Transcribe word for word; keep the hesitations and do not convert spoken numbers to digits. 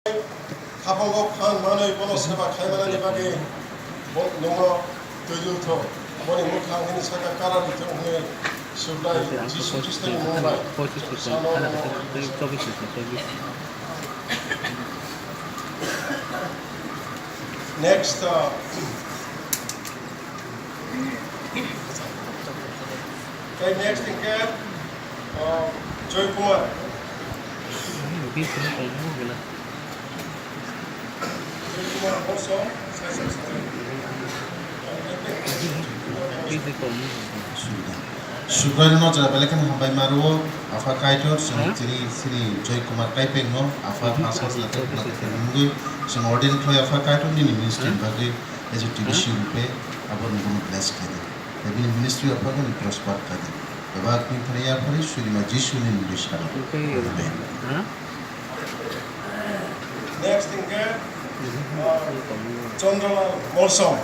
Khapango phan manwi bono seba khai manani bagwi bo nungno twi lutho. Boni mwkhang hini saka kara lutho hwnwi Sublai Jisu Khristoni mung bai. Next, uh, tei next hwnkhe, uh, Joy Kumar. Joy Kumar Boso, Saisal Saisal. Subraiyungno jora belai kheno hambai ma rwo, Apha Kaitor, chwng chini, chini Joy Kumar Kaipengno, Apha, Apha Sajla tei Phunak Kaipeng wngwi, chwng ordain khlai, Apha Kaitor, nini ministry ni bagwi, as a T B C rupe, abo ni bono bless khlai di. Tei bini ministry o phano ni prosper khlai di. Bebak ni thani yaphari, Surima Jisu ni mungwi salo. Amen. Next hwnkhe, uh, Chandra Molsom.